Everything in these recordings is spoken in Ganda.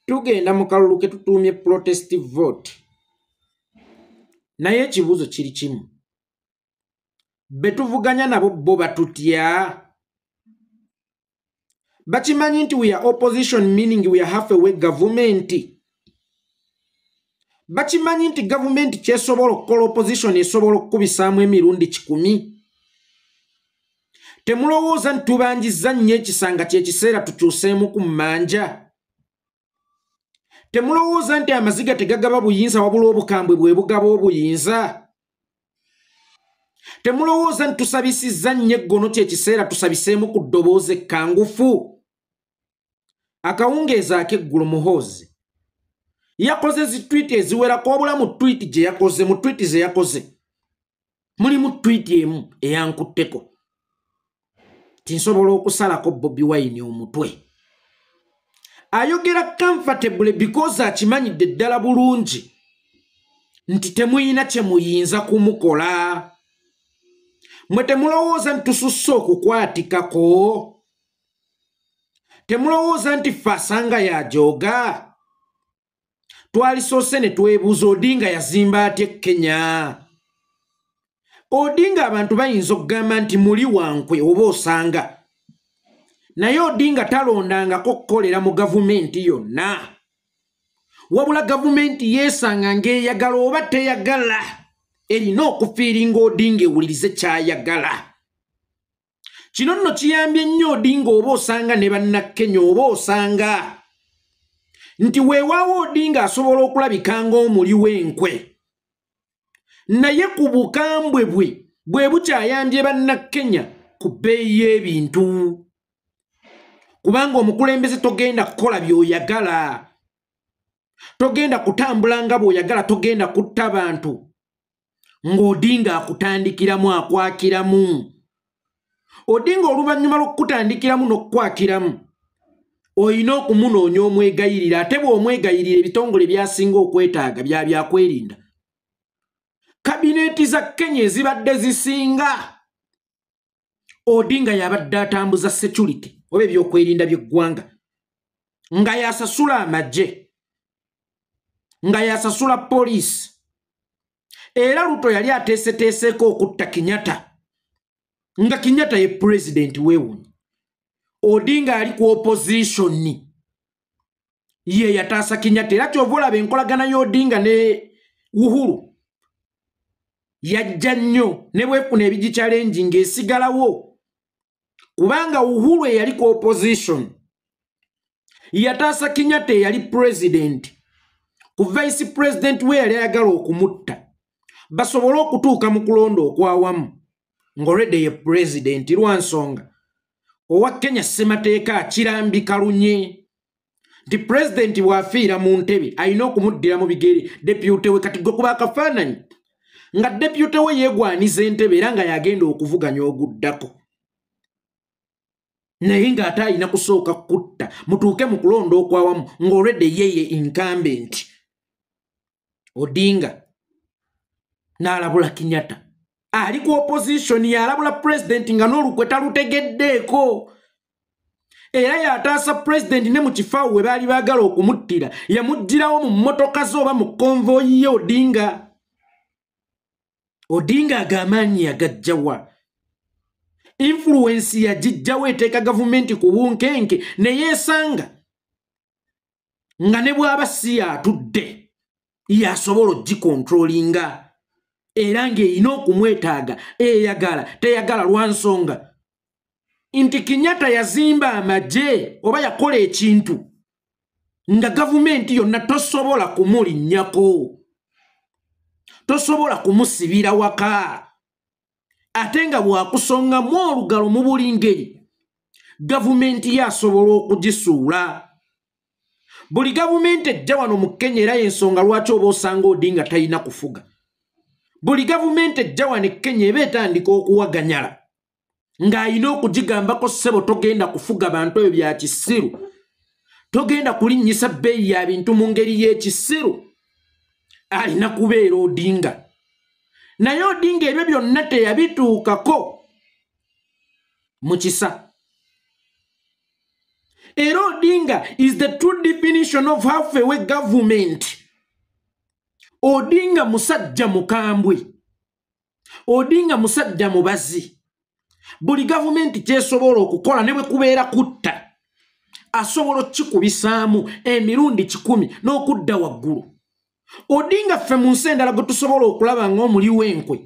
Tugenda mu kalulu ke tutuumye protest vote. Naye ekibuuzo kiri kimu, be tuvuganya nabo bo batutya? Bakimanyi nti we are opposition, meaning we are halfway government. Bakimanyi nti gavumenti kyesobola okukola, opposition esobola okukubisaamu emirundi 100. Temulowooza nti tubanjizza nnyo ekisanga kyekiseera tukyuseemu ku mmanja? Temulowooza nti amaziga tegagaba buyinza, wabula obukambwe bwe bugaba obuyinza? Temulowooza nti tusabisizza nnyo eggono, kyekiseera tusabiseemu ku ddoboozi ekkangufu? Akawungeezi ak'eggulo Muhoozi yakoze zi tweet eziwerako. Wabula mu tweet gye yakoze, mu tweet ze yakoze mulimu tweet emu eyankutteko tinsobola okusalako Bobi Wine omutwe. Ayogera comfortable because akimanyidde ddala bulungi nti temuyina kye muyinza kumukola. Mwe temulowooza nti tususse okukwatikako? Temulowooza nti ffe asanga yajooga? Twalisoose ne twebuuza, Odinga yazimba atya Kenya? Odinga abantu bayinza okugamba nti muli wankwe oba osanga, naye Odinga talondangako kukolera mu gavumenti yonna, wabula gavumenti yeesanga ng'eyagala oba teyagala erina okufiiringa Odinga ewulirize kyayagala. Kino nno kiyambye nnyo Odinga oba osanga ne Bannakenya oba osanga nti weewaawo Odinga asobola okulabika ng'omuli w'enkwe, naye ku bukambwe bwe bwe bukyayambye Bannakenya ku bbeeyi y'ebintu, kubanga omukulembeze togenda kukola by'oyagala, togenda kutambula nga bw'oyagala, togenda kutta bantu ng'Odinga akutandikiramu akwakiramu. Odinga oluvannyuma lw'okukutandikiramu n'okukwakiramu olina okumunoonya omwegayirira, ate bw'omwegayirira ebitongole byasinga okwetaaga bya byakwerinda. Kabineeti za Kenya ezibadde zisinga, Odinga yabadde atambuza security oba ebyokwerinda by'eggwanga, nga yasasula amagye, nga yasasula poliisi. Era Ruto yali ateeseteeseeko okutta Kenyatta, nga Kenyatta ye pulezidenti. Weewuunye, Odinga ali ku opposition ye yataasa Kenyatta. Era kyova olaba enkolagana y'Odinga ne Uhuru yajja nnyo ne bwefuna ebigi challenge ng'esigalawo, kubanga Uhuru eyali ku opposition yataasa Kenyatta eyali president ku vice president we yali ayagala okumutta, basobole okutuuka mu kulonda okwawamu ng'olwedde ye president. Lwa nsonga owa Kenya ssemateeka akirambika lunye nti pulezidenti bw'afiira mu ntebe alina okumuddira mu bigere deputy we. Kati gwe kuba akafaananyi nga deputy we yeegwaniza entebe era nga yagenda okuvuganya oguddako, naye ng'ate alina kusooka kutta mutuuke mu kulonda okwawamu ng'olwedde yeye incumbent. Odinga n'alabula Kenyatta ali ku opposition, yalabula pulezidenti nga n'olukwe talutegeddeeko, era yataasa pulezidenti ne mu kifaawo we baali baagala okumuttira, yamuggyirawo mu mmotoka ze oba mu convoy ye. Odinga agamaanyi yagajjawa? Influence yagijjawo eteeka gavumenti ku bunkenke ne yeesanga nga ne bw'aba si yaatudde yasobola ogikontrolinga, era ng'erina okumwetaaga eyagala teyagala, lwa nsonga nti Kenyatta yazimba amagye oba yakola ekintu nga gavumenti yonna tosobola kumulinnyako, tosobola kumusibira waka, ate nga bw'akusongamu olugalo mu buli ngeri gavumenti ye asobola okugisuula. Buli gavumenti ejja wano mu Kenya, era y'ensonga lwaki oba osanga Odinga talina kufuga, buli gavumenti ejja wano e Kenya eba etandika okuwaganyala ng'alina okugigambako, "Ssebo, togenda kufuga bantu ebyo bya kisiru, togenda kulinnyisa bbeeyi ya bintu mu ngeri y'ekisiru." Alina kubeera Odinga, naye Odinga ebyo byonna teyabituukako mu kisa. Era Odinga is the true definition of halfway government. Odinga musajja mukambwe, Odinga musajja mubazi. Buli gavumenti kyesobola okukola ne bwe kubeera kutta, asobola okukikubisaamu emirundi 10 n'okudda waggulu. Odinga ffe mu nsi endala gwe tusobola okulaba ng'omuli w'enkwe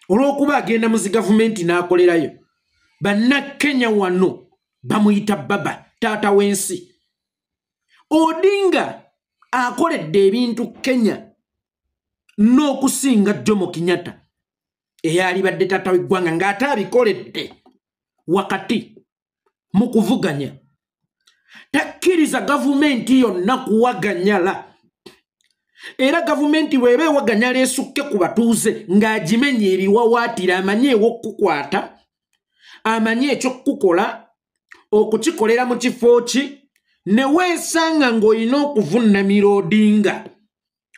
olw'okuba agenda mu zi gavumenti n'akolerayo. Bannakenya wano bamuyita baba, taata w'ensi. Odinga akoledde ebintu Kenya n'okusinga Jomo Kenyatta eyalibadde taata w'eggwanga, ng'ate abikoledde wakati mu kuvuganya. Takkiriza gavumenti yonna kuwaganyala. Era gavumenti bw'eba ewaganyala esukke ku batuuze ng'agimenya ebiwawaatiro, amanye ew'okukwata, amanye eky'okukola, okukikolera mu kifo ki, ne weesanga ng'olina okuvunnamira Odinga.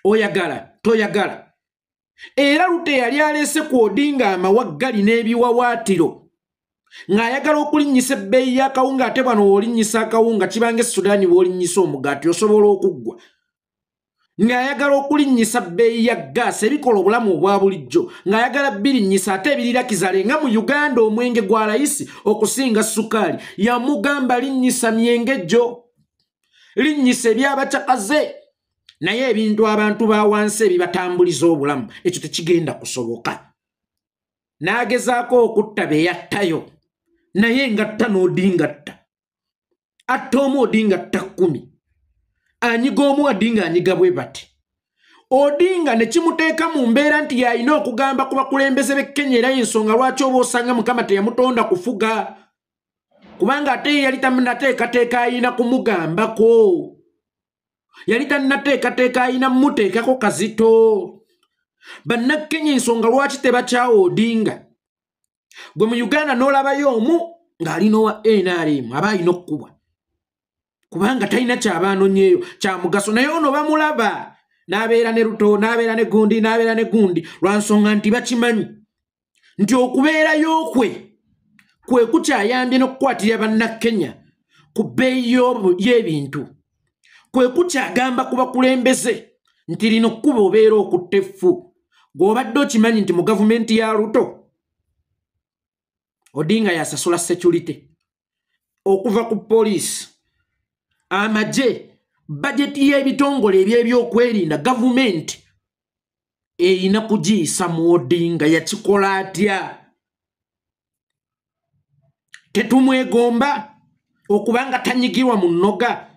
Oyagala, toyagala. Era Ruto yali aleese ku Odinga amawaggali n'ebiwawaatiro ng'ayagala okulinnyisa ebbeeyi y'akawunga, ate bano w'olinnyisa akawunga kibanga e Sudaani w'olinnyisa omugaati osobola okuggwa. Ng'ayagala okulinnyisa bbeeyi ya ggaasi ebikola obulamu obwa bulijjo, ng'ayagala birinnyisa ate ebirira kizale nga mu Uganda omwenge gwa layisi okusinga sukaali. Yamugamba linnyisa myenge gyo, linnyisa ebyabacakaze, naye ebintu abantu ba wansi ebibatambuliza obulamu ekyo tekigenda kusoboka. N'agezaako okutta be yattayo, naye ngatta n'Odinga atta. Atta omu Odinga atta 10, anyiga omu Odinga anyiga bwe bati. Odinga ne kimuteeka mu mbeera nti yalina okugamba ku bakulembeze b'e Kenya, era y'ensonga lwaki oba osanga Mukama teyamutonda kufuga, kubanga ate ye yali tannateekateeka ayina kumugambako, yali tannateekateeka ayina mmuteekako kazito. Bannakenya ensonga lwaki tebakyawa Odinga. Gwe mu Uganda n'olabayo omu ng'alina owa NRM aba alina okkubwa kubanga talina kyaba anonyeeyo kya mugaso, naye ono bamulaba n'abeera ne Ruto, n'abeera ne gundi, n'abeera ne gundi, lwa nsonga nti bakimanyi nti okubeerayo kwe kwe kukyayambye n'okukwatirira Bannakenya ku bbeeyi y'ebintu, kwe kukyagamba ku bakulembeze nti lino kkubo obeera okutta effu. Gw'obadde okimanyi nti mu gavumenti ya Ruto Odinga yasasula security okuva ku poliisi, amagye, bajeti y'ebitongole eby'ebyokwerinda gavumenti erina kugiyisa mu Odinga. Yakikola atya? Tetumwegomba okubanga tanyigirwa mu nnoga,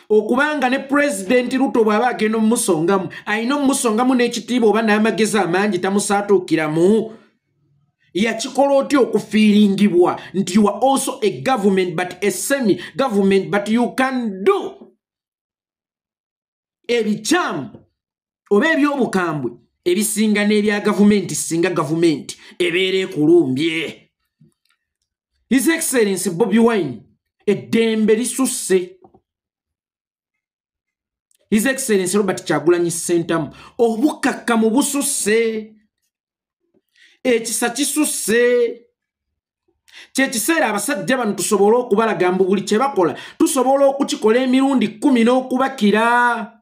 okubanga ne Pulezidenti Ruto bw'aba agenda omumusongamu alina omumusongamu n'ekitiibwa oba n'amagezi amangi tamusaatuukiramu. Yakikola otya okufiiringibwa nti you are also a government but a semi government, but you can do ebikyamu oba eby'obukambwe ebisinga n'ebya gavumenti singa gavumenti ebeera ekulumbye. His Excellency Bobi Wine, eddembe lisusse. His Excellency Robert Kyagulanyi Ssentamu, obukakkamu bususse, ekisa kisusse. Kyekiseera abasajja bano tusobole okubalaga mbu buli kye bakola tusobola okukikola emirundi 10 n'okubakira.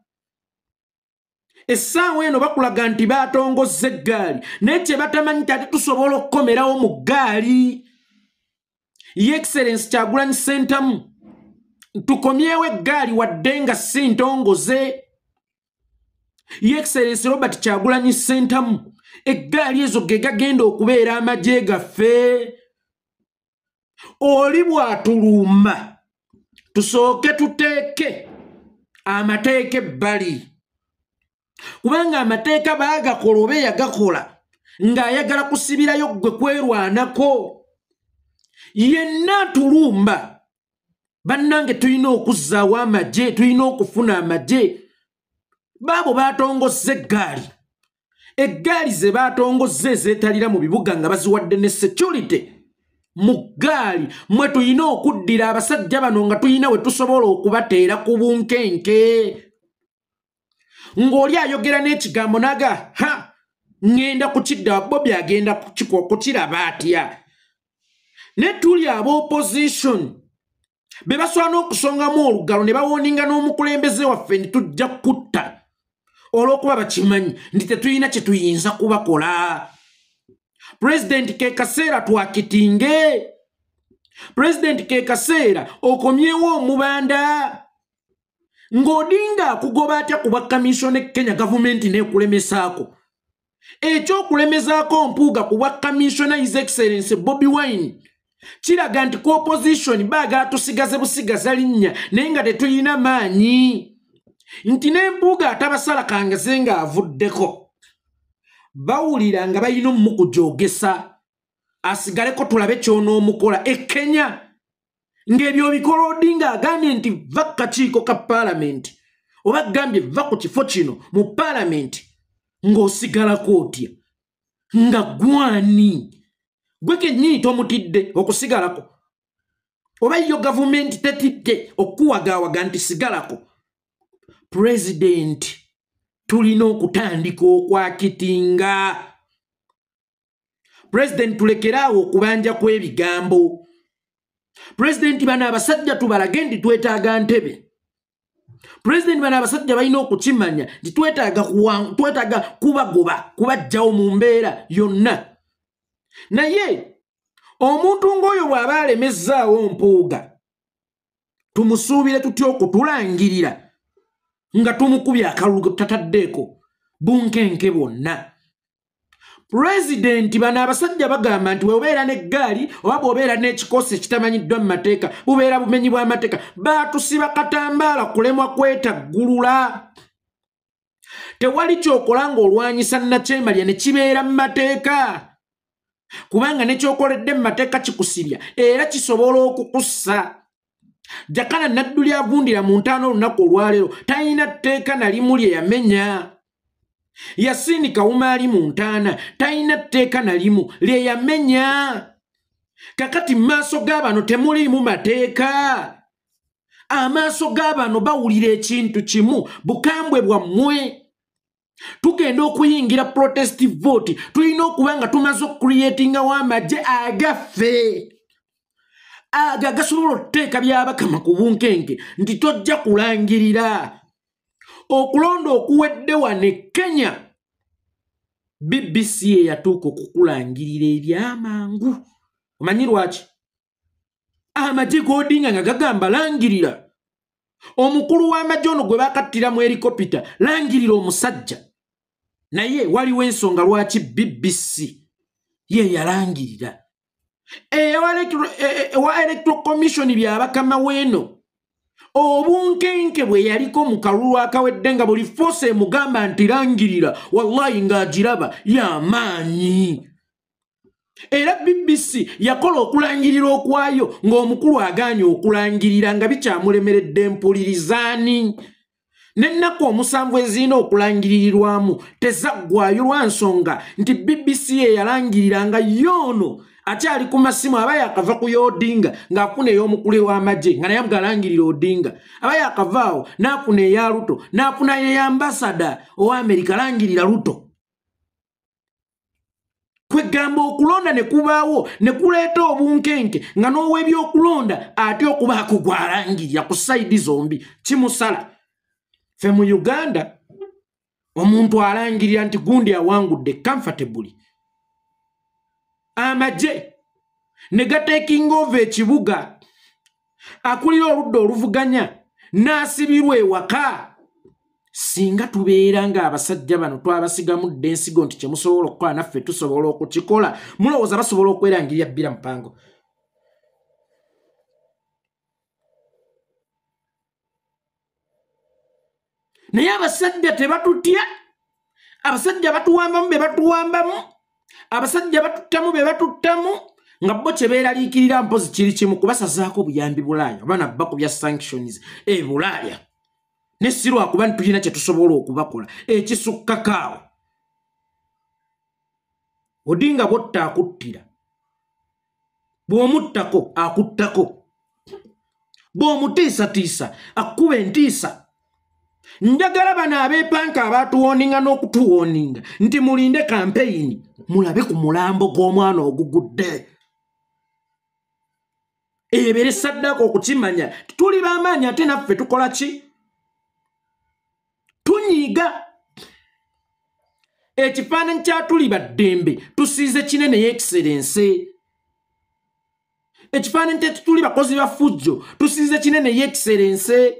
Essaawa eno bakulaga nti baatongozza eggaali, naye kye batamanyi nti ate tusobola okukomerawo mu ggaali. Ye Excellence Kyagulanyi Ssentamu, tukomyewo eggaali wadde nga si ntongoze. Ye Excellence Robert Kyagulanyi Ssentamu, eggaali ezo ge gagenda okubeera amagye gaffe. Oli bw'atulumba tusooke tuteeke amateeka ebbali, kubanga amateeka baagakola oba eyagakola ng'ayagala kusibirayo ggwe kwerwanako. Yenna atulumba, bannange tulina okuzzaawo amagye, tulina okufuna amagye. Baabo baatongozza eggaali, eggaali ze baatongozza ezeetalira mu bibuga nga baziwadde ne security mu ggaali mwe tulina okuddira abasajja bano nga tulina we tusobola okubateera ku bunkenke. Ng'oli ayogera n'ekigambo naga ha ŋŋenda kukidda, Bobi agenda kukiraba atya? Ne tuli aba opposition Be basobola n'okusongamu olugalo ne bawoninga n'omukulembeze waffe nti tujja kutta, olw'okuba bakimanyi nti tetulina kye tuyinza kubakola. Pulezidenti ke kaseera twakitinge. Pulezidenti ke kaseera okomyewo omubanda. Ng'Odinga akugoba atya ku bwa kamishona e Kenya, gavumenti n'ekulemesaako? Ekyokulemezaako Mpuuga ku bwa kamishona His Excellence Bobi Wine kiraga nti ku opposition baagala tusigaze busigaza linnya, naye nga tetulina maanyi. Nti ne Mpuuga atabasala kangeze ng'avuddeko, bawulira nga balina omukujogesa asigaleko tulabe ky'onoomukola e Kenya. Ng'ebyo bikola Odinga agambye nti va ku kakiiko ka paalamenti, oba agambye va ku kifo kino mu paalamenti, ng'osigalako otya? Nga gwani gwe kennyini tomutidde okusigalako, oba yo gavumenti tetidde okuwagaawaga nti sigalako? Pulezidenti, tulina okutandika okwakitinga. Pulezidenti, tulekeraawo okubanja kw'ebigambo. Pulezidenti, bano abasajja tubalage nti twetaaga ntebe. Pulezidenti, bano abasajja balina okukimanya nti twetaaga kubagoba, kubaggyawo mu mbeera yonna. Naye omuntu ng'oyo bw'aba alemezzaawo Mpuuga, tumusuubire tutya okutulangirira nga tumukubye akalulu tataddeeko bunkenke bwonna? Pulezidenti, bano abasajja bagamba nti bw'obeera n'eggaali oba bw'obeera n'ekikosi ekitamanyiddwa mu mateeka, bubeera bumenyi bw'amateeka. Baatusiba katambaala kulemwa kwetaggulula. Tewali kyokola ng'olwanyisa Nakyemalya ne kibeera mu mateeka, kubanga ne kyokoledde mu mateeka kikusibya era kisobola okukussa. Jakana Nadduli avundira mu ntaana olunaku olwaleero talina tteeka na limu lye yamenya. Yasini Kawuma ali mu ntaana talina tteeka na limu lye yamenya. Kakati mu maaso g'abano temuliimu mateeka. Amaaso g'abano bawulira ekintu kimu, bukambwe bwammwe. Tugenda okuyingira protest vote, tulina okuba nga tumaze okucreatingawo amagye agaffe aga gasobola okuteeka Byabakama ku bunkenke nti tojja kulangirira. Okulonda okuwedde wano e Kenya, BBC eyatuuka okukulangirira ebyamangu. Omanyi lwaki? Amagye g'Odinga nga gagamba langirira. Omukulu w'amagye ono gwe bakattira mu helikopita, langirira omusajja. Naye waliwo ensonga lwaki BBC ye yalangirira. Ewa Electoral Commission Byabakama weeno obunkenke bwe yaliko mu kalulu akawedde nga buli force emugamba nti langirira, wallahi ng'agiraba y'amaanyi. Era BBC yakola okulangirira okwayo ng'omukulu agaanye okulangirira nga bikyamulemeredde mpulirizaani. N'ennaku 7 ezirina okulangiririrwamu tezaggwayo lwa nsonga nti BBC eyalangirira nga yoono akyali ku masimu aba yakava ku y'Odinga ng'afuna ey'omukulu w'amagye nga naye amugalangirira Odinga, aba yakavaawo n'afuna eya Ruto, n'afuna ey'ambasada owa Amerika langirira Ruto. Kwegamba okulonda ne kubaawo ne kuleeta obunkenke nga n'ow'ebyokulonda ate okubaako gw'alangirira ku sayidi zombi kimusala. Ffe mu Uganda omuntu alangirira nti gundi awangudde comfortably. Amagye ne gatekinga ova ekibuga, akulira oludda oluvuganya n'asibirwa ewaka. Singa tubeera ng'abasajja bano twabasigamu dda ensigo nti kye musobola okukola naffe tusobola okukikola, mulowooza basobola okwerangirira bbira mupango? Naye abasajja tebatutya, abasajja batuwambamu be batuwambamu, abasajja batuttamu be batuttamu, nga bo kye beeraliikirira mpozi kiri kimu, kubasazaako buyambi Bulaaya oba nabba ku bya sanctions e Bulaaya. Ne si lwakuba nti tulina kye tusobola okubakola ekisukkako awo. Odinga bw'otta akuttira, bw'omuttako akuttako, bw'omutiisatiisa akkuba entiisa. Njagala bano abeepanka abaatuwooninga n'okutuwooninga nti mulinde kampeyini mulabe ku mulambo gw'omwana ogugudde. Ebeere saddaaka okukimanya tuli b'amaanyi ate naffe tukola ki? Tunyiiga. Ekifaananyi kya tuli baddembe tusiize kinene Excellency. Ekifaananyi kya tuli bakozi ba ffujjo tusiize kinene Excellency.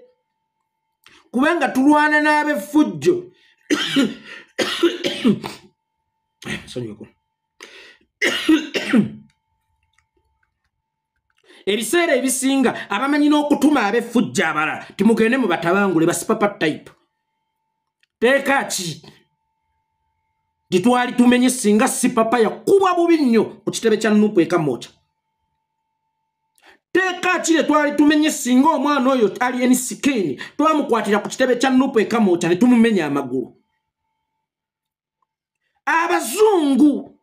Kubanga tulwana n'ab'effujjo. Ebiseera ebisinga abamanyi n'okutuma ab'effujjo abalala timugende mu batabangule basipapa type. Teeka ki? Titwali tumenye singa sipapa yakubwa bubi nnyo ku kitebe kya Nupu e Kamwokya. Teeka ki twali tumenye singa omwana oyo ali enisikeni twamukwatira ku kitebe kya Nupu e Kamwokya ne tumumenya amagulu. Abazungu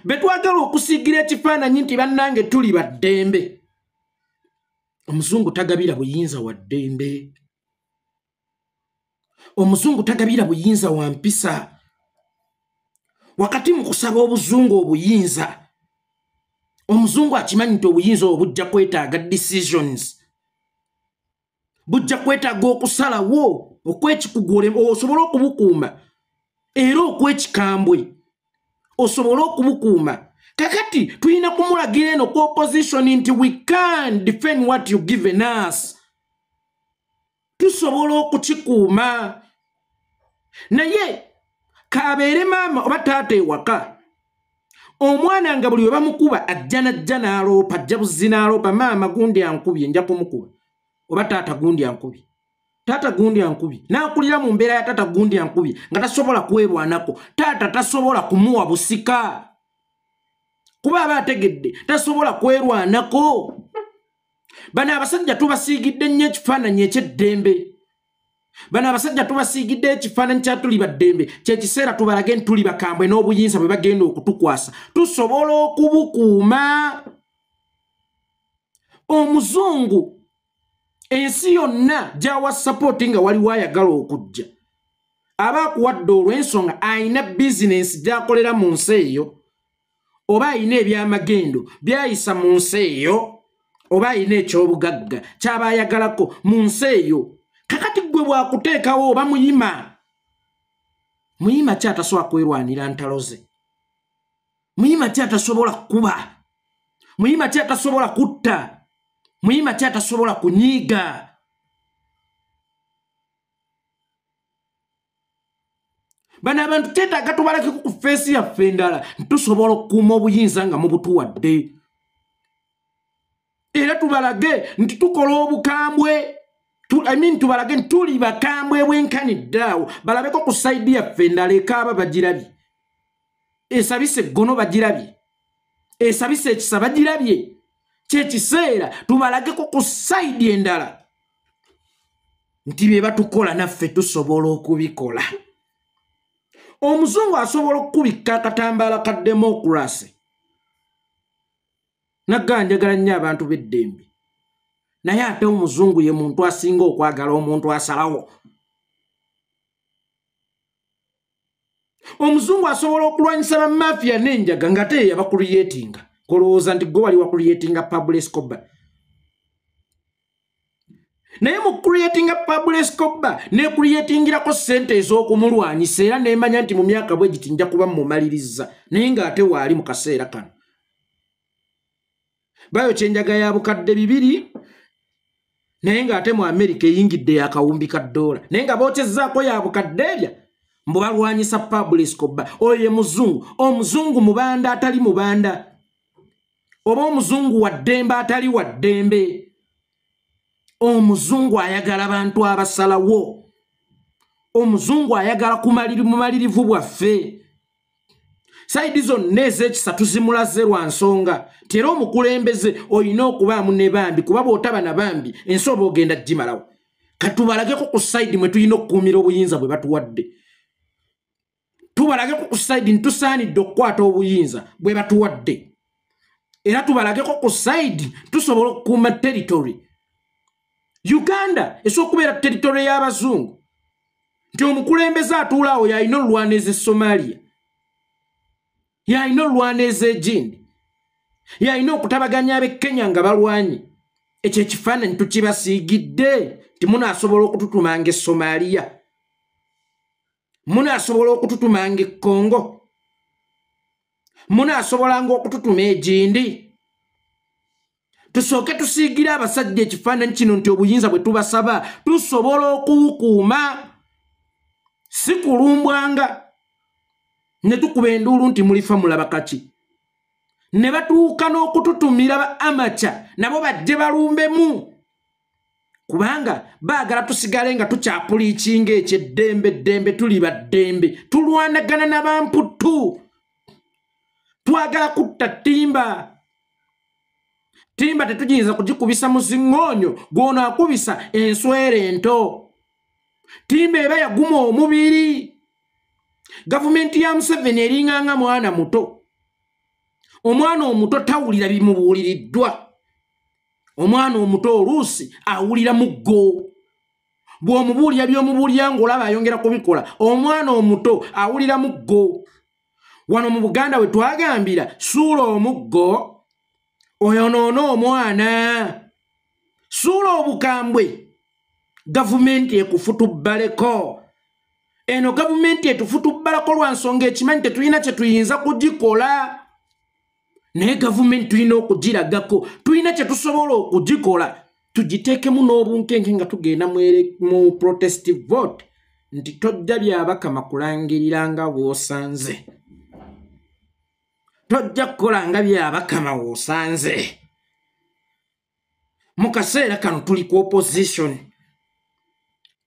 betwagala okusiigira ekifaananyi nti bannange tuli baddembe. Omuzungu tagabira buyinza wa ddembe. Omuzungu tagabira buyinza wa mpisa. Wakati mu kusaba obuzungu obuyinza, omuzungu akimanyi nti obuyinza obwo bujja kwetaaga decisions, bujja kwetaaga okusalawo okwekikugu osobole okubukuuma, era okwekikambwe osobole okubukuuma. Kakati tulina kumulagira eno ku opposition nti we can defend what you given us. Tusobola okukikuuma. Naye kabeere maama oba taata ewaka, omwana nga buli we bamukuba ajja najja n'aloopa, ajja buzzi n'aloopa, maama gundi ankubye nja kumukuba, oba taata gundi ankubye, taata gundi ankubye, n'akulira mu mbeera ya taata gundi ankubye nga tasobola kwerwanako. Taata tasobola kumuwa busika kuba aba ategedde tasobola kwerwanako. Bano abasajja tubasiigidde nnyo ekifaananyi eky'eddembe. Bano abasajja tubasiigidde ekifaananyi kya tuli baddembe. Kyekiseera tubalage nti tuli bakambwe n'obuyinza bwe bagenda okutukwasa tusobola okubukuuma. Omuzungu ensi yonna gy'awa sapooti nga waliwo ayagala okujja, aba akuwadde olw'ensonga ayina bizinensi gy'akolera mu nsi eyo, oba ayina ebyamagendo by'ayisa mu nsi eyo, oba ayina ekyobugagga ky'aba ayagalako mu nsi eyo. Kakati gwe bw'akuteekawo oba muyima, muyima ki atasobola kwerwanira ntalo ze? Muyima ki atasobola kukuba? Muyima ki atasobola kutta? Muyima ki atasobola kunyiiga? Bano abantu kyetaaga tubalekeko ku feesi yaffe endala, tusobola okukuuma obuyinza nga mubutuwadde. Era tubalage nti tukola obukambwe. Tubalage nti tuli bakambwe bwenkanidde awo, balabeko ku sayidi yaffe endala ekaaba bagirabye, esabise eggono bagirabye, esabise ekisa bagirabye. Kyekiseera tubalageko ku sayidi endala nti bye batukola naffe tusobola okubikola. Omuzungu asobola okukubikka akatambaala ka demokurasi nagga njagala nnyo abantu b'eddembe, naye ate omuzungu ye muntu asinga okwagala omuntu asalawo. Omuzungu asobola okulwanyisa bamafiya n'enjaga nga te yabakuliyetinga, kolowooza nti gwe wali wakuliyetinga Pablo Escobar. Naye mu kuliyetinga Pablo Escobar nekuliyetingirako ssente ez'okumulwanyisa, era nemanya nti mu myaka bwe giti nja kuba mmumaliriza, naye ng'ate waali mu kaseera kano. Bayokya enjaga ya bukadde 2 naye ng'ate mu Amerika eyingidde yakawumbi ka ddoola, naye nga bookyezzaako ya bukadde ebya mbu balwanyisa Pablo Escobar. Oyo ye muzungu. Omuzungu mubanda atali mubanda, oba omuzungu wa ddembe atali wa ddembe. Omuzungu ayagala bantu abasalawo. Omuzungu ayagala mumalirivu bwaffe. Saidi zonna ez'ekisa tuzimulaze lwa nsonga nti era omukulembeze olina okubaamu ne bambi, kuba bw'otaba na bambi ensi oba ogenda gimalawo. Katubalageko ku saidi mwe tulina okukuumira obuyinza bwe batuwadde. Tubalageko ku saidi nti tusaanidde okukwata obuyinza bwe batuwadde. Era tubalageko ku saidi tusobola okukuuma territory. Uganda esobola okubeera territory y'abazungu nti omukulembeze atuula awo y'alina olulwana ez'e Somalia, y'alina olulwana ez'egindi, Yalina okutabaganya ab'e Kenya nga balwanyi. Ekyo ekifaananyi tukibasiigidde nti munaasobola okututumanga e Somalia, munaasobola okututumanga e Congo, munaasobolanga okututuma egindi. Tusooke tusiigire abasajja ekifaananyi kino nti obuyinza bwe tubasaba tusobola okubukuuma, si kulumbwanga ne tukuba enduulu nti mulifa mulaba kaki. Ne batuuka n'okututumira ba amacha nabo bajje balumbemu, kubanga baagala tusigale nga tukyapuliikinga ekyeddembe ddembe. Tuli baddembe, tulwanagana n'abamputtu, twagala kutta ttimba. Ttimba tetugiyinza kugikubisa mu ziŋŋoonyo, gw'onaakubisa enswera ento. Ttimba eba yaguma omubiri. Gavumenti ya Museveni eringanga mwana muto. Omwana omuto tawulira bimubuuliriddwa. Omwana omuto oluusi awulira muggo. Bw'omubuulira by'omubuulira ng'olaba ayongera kubikola. Omwana omuto awulira muggo. Wano mu Buganda we twagambira suula omuggo oyonoone omwana. Suula obukambwe, gavumenti ekufutubbaleko. Eno gavumenti etufutubbalako lwa nsonga ekimanyi tetulina kye tuyinza kugikola. Naye gavumenti tulina okugiragako, tulina kye tusobola okugikola. Tugiteekemu n'obunkenke nga tugenda mu protest vote nti tojja Byabakama kulangirira nga bw'osanze, tojja kukola nga Byabakama w'osanze. Mu kaseera kano tuli ku opposition,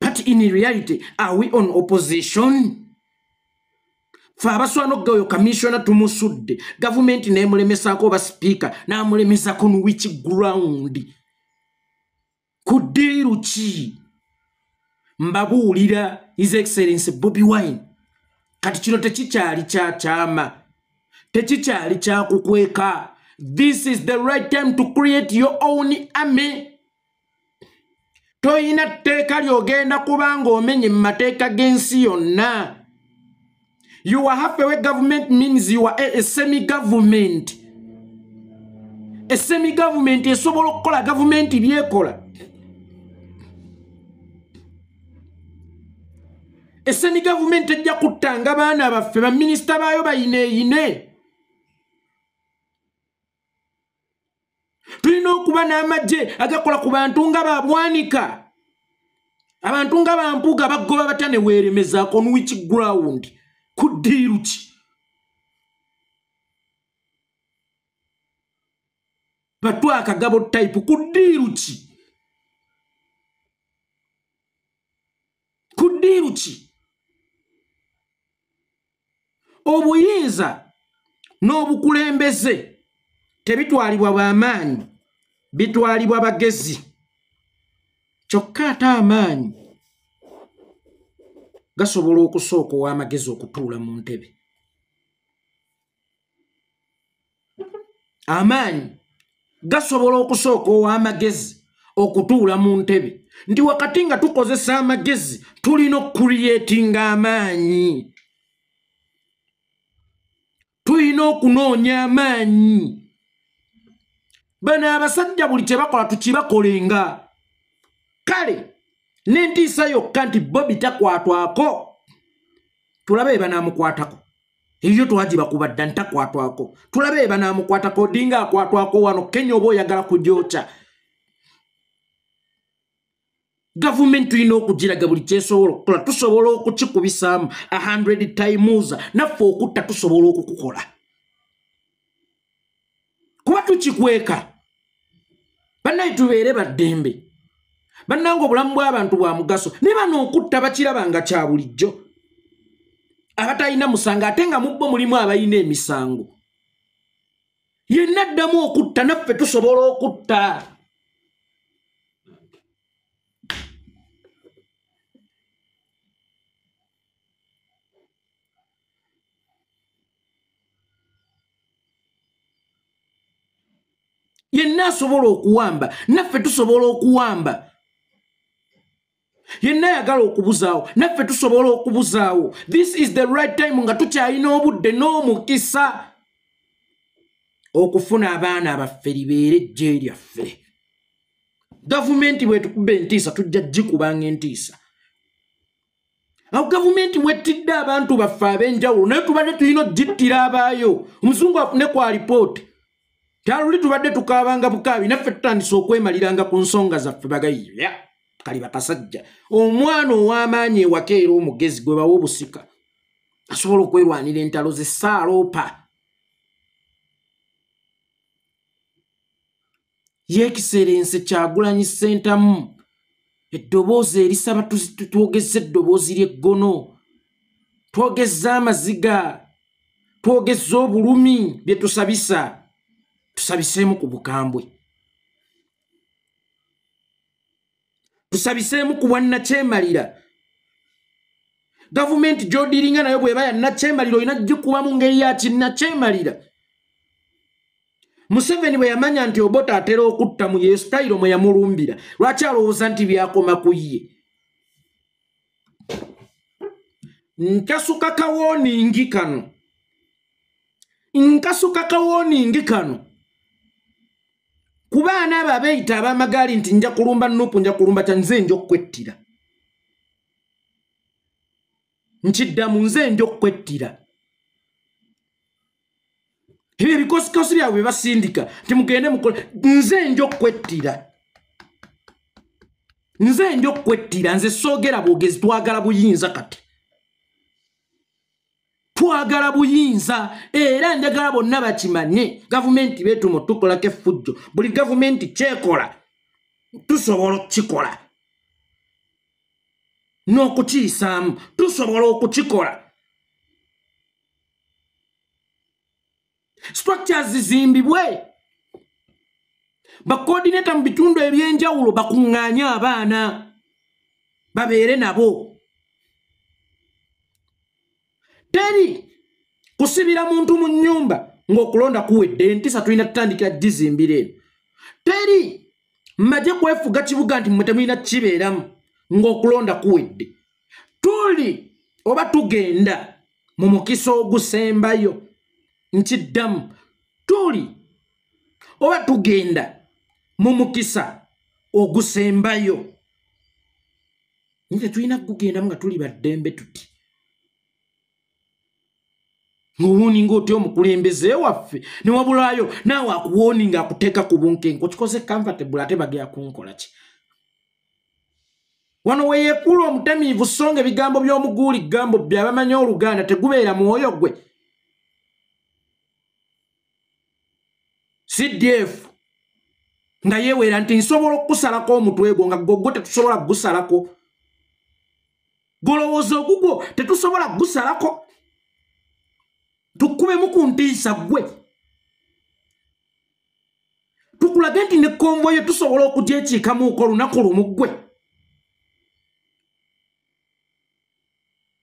but in reality are we on opposition? Fe abaswana okugayo commissioner tumusudde, gavumenti n'emulemesaako oba sipiika n'amulemesako nu which ground? Ku ddiiru ki? Mbabuulira His Excellency Bobi Wine, kati kino tekikyali kya kyama, tekikyali kyakukweka. This is the right time to create your own army. Toyina tteeka ly'ogenda kubanga omenye mu mateeka g'ensi yonna. You are halfway government means you are a semi-government. A semi-government esobola okukola gavumenti byekola. A semi-government ejja kuttanga baana baffe, baminisita baayo bayineeyine. Tulina okuba n'amagye agakola ku bantu nga babwanika, abantu nga bampuuga bagoba batya ne weeremezaako on which ground? Ku ddiiru ki? Batwa akagabo type ku ddiiru ki? Ku ddiiru ki? Obuyinza n'obukulembeze tebitwalibwa bw'amaanyi, bitwalibwa bagezi. Kyokka ate amaanyi gasobola okusooka ow'amagezi okutuula mu ntebe. Amaanyi gasobola okusooka ow'amagezi okutuula mu ntebe. Nti wakati nga tukozesa amagezi tulina okucreatinga amaanyi, tulina okunoonya amaanyi. Bano abasajja buli kye bakola tukibakolenga. Kale n'entiisa yokka nti Bobi takwatwako, tulabe banaamukwatako. Eyo twagibakuba dda ntakwatwako, tulabe banaamukwatako. Odinga akwatwako wano Kenya oba oyagala kugyokya. Gavumenti tulina okugiraga buli kyesobola okukola, tusobola okukikubisaamu 100 times, naffe okutta tusobola okukukola. Kuba tukikweka, bannaye tubeere baddembe. Bannange obulamu bw'abantu bwa mugaso, ne bano okutta bakiraba nga kya bulijjo. Abatalina musango ate nga mu bo mulimu abalina emisango. Yenna addamu okutta, naffe tusobola okutta. Yenna asobola okuwamba, naffe tusobola okuwamba. Yenna ayagala okubuzaawo, naffe tusobola okubuzaawo. This is the right time nga tukyalina obudde n'omukisa. okufuna abaana abaffe libeere ejje lyaffe. Gavumenti bwetukuba entiisa tujja gikubanga entiisa. Awo gavumenti wettidde abantu baffe ab'enjawulo, naye tubadde tulina ogittira abaayo. Omuzungu afune ku alipooti. Kyaluli tubadde tukaabanga bukaabi, naffe tutandise okwemaliranga ku nsonga zaffe bagayiya. Kali bakasajja. Omwana ow'amaanyi ewaka era omugezi gwe bawa obusika asobola okwerwanira entalo ze saaloopa. Yekiserense Kyagulanyi Ssentamu, eddoboozi erisaba twogeze eddoboozi ly'eggono, twogeze amaziga, twogeze obulumi bye tusabisa, tusabiseemu ku bukambwe, tusabiseemu ku bwannakyemalira. Gavumenti gy'odiringa nayo bw'eba ya nnakyemalira olina gikuba mu ngeri ya kinnakyemalira. Museveni bwe yamanya nti Obote atera okutta mu ye sitayiro mwe yamulumbira, lwaki alowooza nti byakoma ku ye? Nkasuka kawooningi kano, nkasuka kawooningi kano ku baana abo abeeyita ab'amagaali nti nja kulumba Nuupu, nja kulumba kya, nze nja okwettira. Nkiddamu, nze nja okwettira. Ebyo ebikosikosi byabwe bye basindika nti mugende mukole, nze nja okwettira. Nze nja okwettira, nze soogera bwogezi, twagala buyinza kati. Twagala buyinza era njagala bonna bakimanye. Gavumenti beetuma tukolako effujjo, buli gavumenti kyekola tusobola okukikola n'okukiyisaamu, tusobola okukikola. Structures zizimbibwe, bacoordinator mu bitundu ebyenjawulo bakuŋŋaanye abaana babeere nabo. Teri kusibira muntu mu nnyumba ng'okulonda kuwedde, entiisa tulina tutandikira gizimbira eno. Teri majje kwefuga kibuga nti mmwe temulina kibeeramu ng'okulonda kuwedde. Tuli oba tugenda mu mukisa ogusembayo, nkiddamu, tuli oba tugenda mu mukisa ogusembayo. Nze tulina kugendamu nga tuli baddembe tuti. Ng'owooninga otya omukulembeze waffe ne wabulayo naawe akuwooninga akuteeka ku bunkenke, okikoze comfortable ate bagenda kunkola ki? Wano we yeekuula omutamiivu, so nga ebigambo by'omuguuli gambo byabamanyi Oluganda tegubeera mwoyo gwe. CDF nga yeewera nti nsobola okukusalako omutwe gwo nga gogwo tetusobola kugusalako. Golowooza ogugwo tetusobola kugusalako. Tukubemu ku ntiisa ggwe. Tukulage nti ne konvoyo tusobola okugyekiikamuuko olunaku lumu ggwe.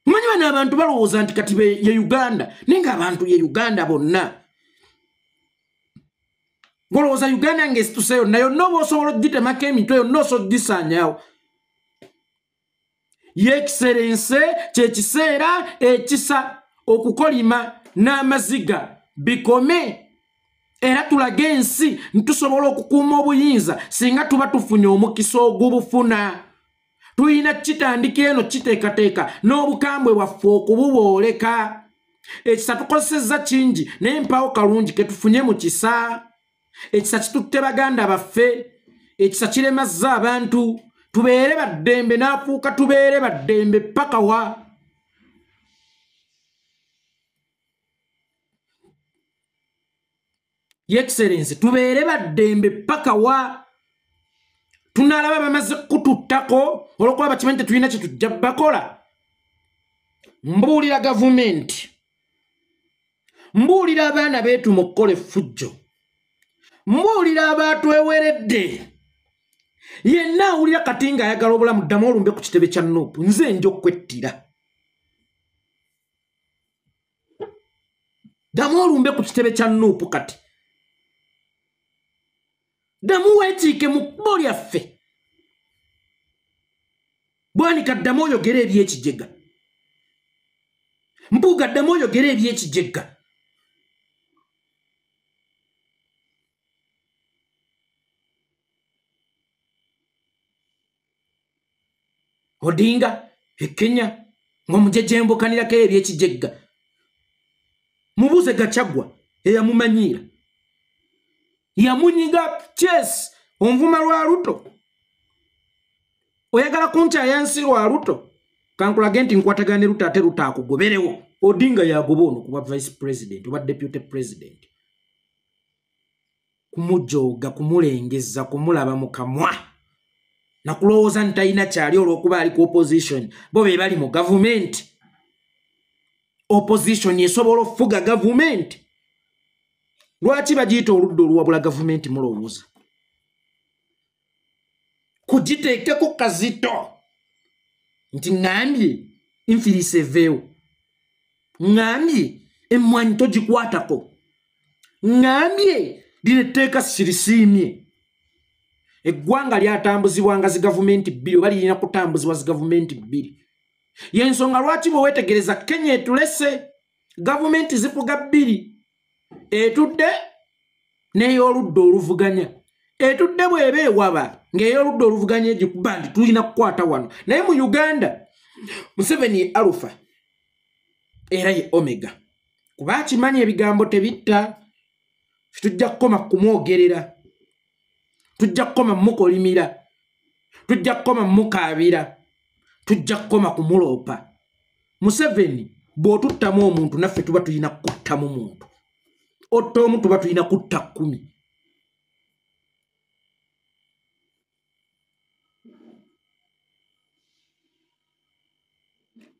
Omanyi bano abantu balowooza nti kati ye Uganda, naye ng'abantu ye Uganda bonna. Golowooza Uganda ng'esituse yonna yonna oba osobola ogitemako emitwe yonna osobola ogisaanyaawo. Yekiserense kye kiseera ekisa okukolima n'amaziga bikome, era tulage ensi ntusobola okukuuma obuyinza singa tuba tufunye omukisa ogubufuna. Tulina kitandika eno kiteekateeka n'obukambwe bwaffe okububooleka. Ekisa tukozesezza kingi naye mpaawo kalungi ke tufunye mu kisa. Ekisa kitutte baganda baffe, ekisa kiremazza abantu. Tubeere baddembe n'afuuka tubeere baddembe paka wa? Excellency, tubeere baddembe paka wa? Tunaalaba bamaze kututtako olw'okuba bakimanyi tetulina kye tujja bakola. Mbuulira gavumenti, mbuulira abaana beetuma okukola effujjo, mbuulira abaatweweredde. Yenna awulira kati ng'ayagala obulamu ddamu olumbe ku kitebe kya Nuupu, nze nja okwettira. Ddamu olumbe ku kitebe kya Nuupu kati. Ddamu weekiike mu kkubo lyaffe. Bwanika ddamu oyogere eby'ekijega. Mpuuga ddamu oyogere eby'ekijega. Odinga e Kenya ng'omujejembukanirako ebyekijegga. Mubuuze Gachagua eyamumanyiira, yamunyiga chess. Onvuma lwa Ruto, oyagala kunkyaya nsi lwa Ruto, kankulage nti nkwatagana ne Ruto ate Ruto akugoberewo. Odinga yagoba ono kuba vice president oba deputy president, kumujooga, kumulengeza, kumulaba mu kamwa nakulowooza nti talina kyali olw'okuba ali ku opposition. Bo be bali mu gavumenti. Opposition esobola okufuga gavumenti? Lwaki bagiyita oludda oluwabula gavumenti? Mulowooza kugiteekeko kazito nti ŋŋambye infirisa eveewo, ŋŋambye emmwanyi togikwatako, ŋŋambye lino etteeka sirisiimye. Eggwanga lyatambuzibwanga zi gavumenti bbiri oba lirina kutambuzibwa zi gavumenti bbiri. Yensonga lwaki bwe weetegereza Kenya etulese gavumenti zifuga bbiri, etudde n'ey'oludda oluvuganya. Etudde bw'eba ewaba ng'ey'oludda oluvuganya egikuba nti tulina kukwata wano. Naye mu Uganda Museveni ye Alpha era ye Omega, kuba akimanyi ebigambo tebitta. Tujja kukoma kumwogerera, tujja kukoma mukolimira, tujja kukoma mukaabira, tujja kukoma kumuloopa. Museveni bw'otuttamu omuntu naffe tuba tulina kuttamu muntu, otta omu tuba tulina kutta 10.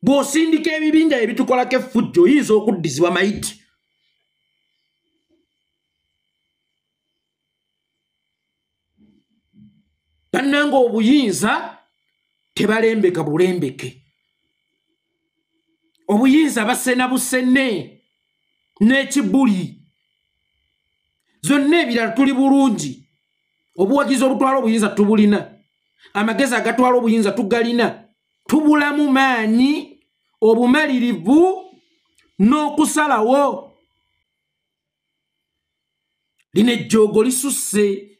Bw'osindika ebibinja ebitukolako effujjo oyinza okuddizibwa mayiti. Bannange obuyinza tebalembeka bulembeke, obuyinza basena busene n'ekibuli. Zonna ebirala tuli bulungi, obuwagizi obutwala obuyinza tubulina, amagezi agatwala obuyinza tugalina, tubulamu maanyi, obumalirivu n'okusalawo. Lino ejjoogo lisusse,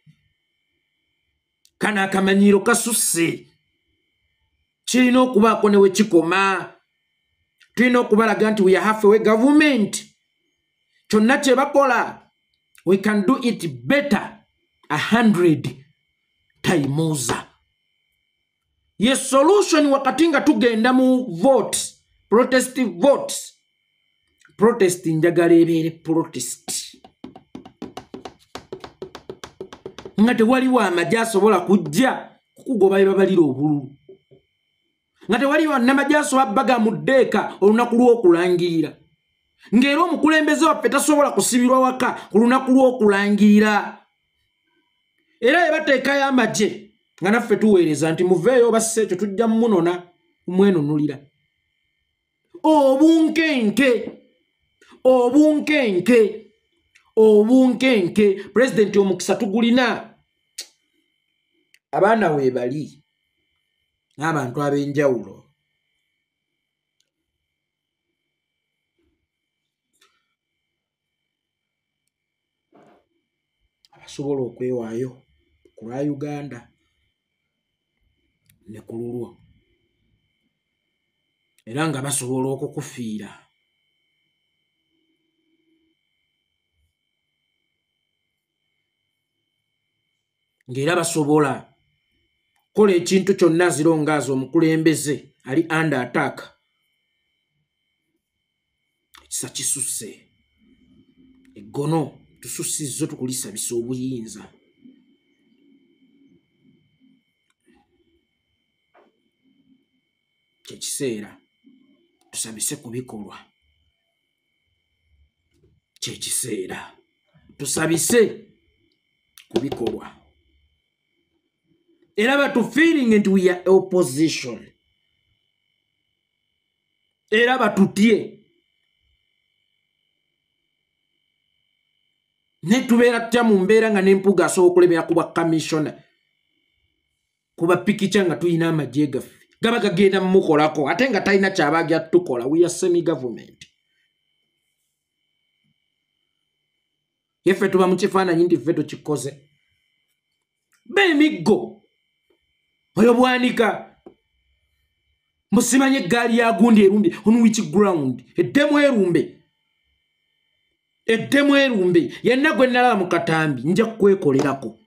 kano akamanyiiro kasusse, kirina okubaako ne we kikoma. Tulina okubalaga nti we are halfway government, kyonna kye bakola we can do it better 100 times. Ye solution wakati nga tugenda mu vote, protest votes, protest njagala ebeere protest nga tewaliwo amagye asobola kujja kukugoba ebabalira obululu, nga tewaliwo namagye asobola baga mu ddeeka olunaku lw'okulangirira, ng'era omukulembeze waffe tasobola kusibirwa waka ku lunaku lw'okulangirira. Era ebateekayo amagye nga naffe tuweereza nti muveeyo basse ekyo tujja munona kumwenunulira. Obunkenke, obunkenke, obunkenke. Pulezidenti omukisa tugulina, abaana weebali n'abantu ab'enjawulo. Abasobola okwewaayo ku lwa Uganda ne ku lulwo, era nga basobola okukufiira. Ng'era basobola kola ekintu kyonna zirongaaza omukulembeze ali under attack. Ekisa kisusse, eggono tususizzo tukulisabisa obuyinza. Kyekiseera tusabise ku bikolwa, kyekiseera tusabise ku bikolwa. Era batu feeling nti we are opposition, era batutye ne tubeera tutya mu mbeera nga n'empuga asobola okulemera ku bwa commissioner kuba pikica nga tulina amagye gaffe gaba gagenda mumukolako ate nga talina kyaba ajja tukola. We are semi government. Yeffe tuba mu kifaananyi nti ffe tukikoze. B'emiggo oyo Bwanika Musimanye eggaali ya gundi erumbye on which ground? Eddemu erumbe, eddemu erumbe. Yenna gwe nalaba mu katambi, nja kukwekolerako.